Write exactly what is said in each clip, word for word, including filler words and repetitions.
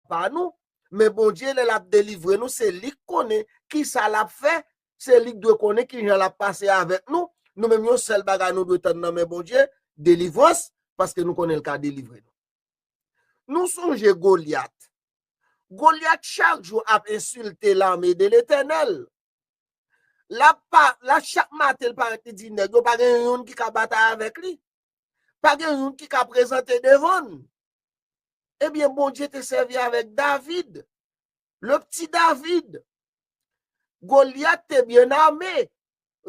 pa nou. Men Bondye, lè l ap delivre nou, se li k konnen ki sa l ap fè, se li k dwe konnen ki jan l ap pase avèk nou. Nou menm, yon sèl bagay nou dwe tann nan men Bondye, delivrans, paske nou konnen l ka delivre nou. Nou sonje Golyat. Golyat chak jou ap ensilte lame de Letènèl. L ap pa, l ap chak maten l parèt, li di nèg yo pa gen youn ki ka batay avèk li. Pa gen youn ki ka prezante devan l. Ebyen, Bondye te sèvi avèk David. Le pti David. Golyat te byen ame.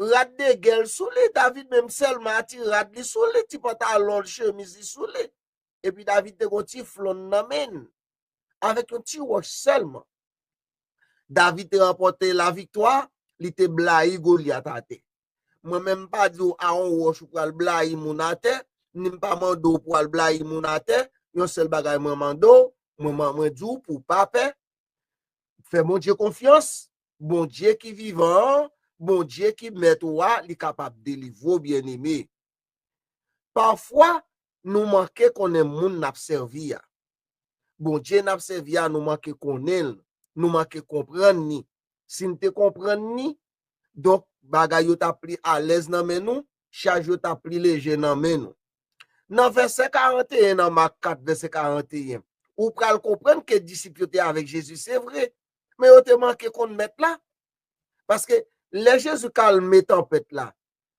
Rad de gè l sou li. David menm sèlman a ti rad li sou li, ti pantalon l, chemiz li sou li. Epi David te gon ti flonn nan men l. Avèk yon ti wòch sèlman. David te ranpòte laviktwa, li te blayi Golyat atè. Mwen menm, m pa di w a yon wòch ou pral blayi moun atè, ni m pa mande w pou al blayi moun atè. Yon sèl bagay mwen mande w, mwen, mwen, mwen di w pou w pa pè. Fè Bondye konfyans. Bondye ki vivan an, Bondye ki mèt ou a, li kapab delivre w, byeneme. Pafwa, nou manke konnen moun n ap sèvi a. Bondye n ap sèvi a, nou manke konnen l, nou manke konprann li. Si n te konprann li, donk, bagay yo t ap pli alèz nan men nou, chaj yo t ap pli leje nan men nou. Nan vèsè karanteyen, nan Mak kat, vèsè karanteyen, ou pral konprann ke disip yo te avèk Jezi, se vre, men yo te manke konn Mèt la. Paske lè Jezi kalme tanpèt la,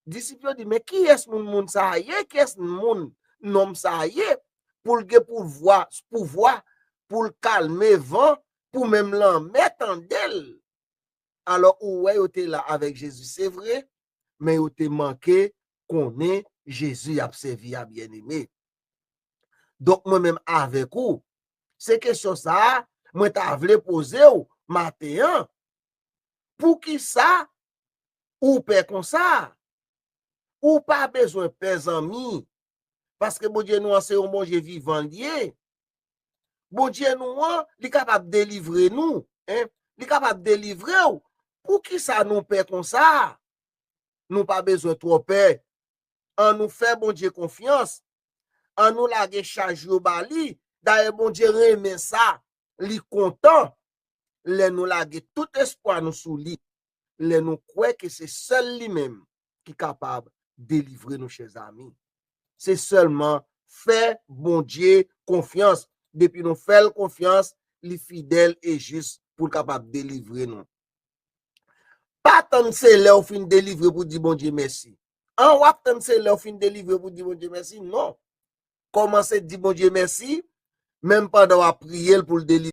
disip yo di, "Men kiyès moun, moun sa a ye? Kiyès moun, nonm sa a ye? Pou l gen pouvwa, pouvwa, pou l kalme van, pou menm lanmè tande l." Alò, ou wè yo te la avèk Jezi, se vre, men yo te manke konnen Jezi y ap sèvi a, byeneme. Donk, mwen menm avèk ou, se kesyon sa a, mwen ta vle poze w maten an. Poukisa ou pè konsa? Ou pa bezwen pè, zanmi. Paske Bondye nou an se yon Bondye vivan l ye. Bondye nou an, li kapab delivre nou, en. Li kapab delivre w. Poukisa nou pè konsa? Nou pa bezwen twò pè. Ann nou fè Bondye konfyans. Ann nou lage chaj yo ba li. Dayè, Bondye renmen sa. Li kontan lè nou lage tout espwa nou sou li. Lè nou kwè ke se sèl li menm ki kapab delivre nou, chè zanmi. Se sèlman fè Bondye konfyans. Depi nou fè l konfyans, li fidèl e jis pou l kapab delivre nou. Pa tann se lè w fin delivre pou di Bondye mèsi. An w ap tann se lè w fin delivre pou di Bondye mèsi? Non. Kòmanse di Bondye mèsi, menm pandan w ap priye l pou l delivre.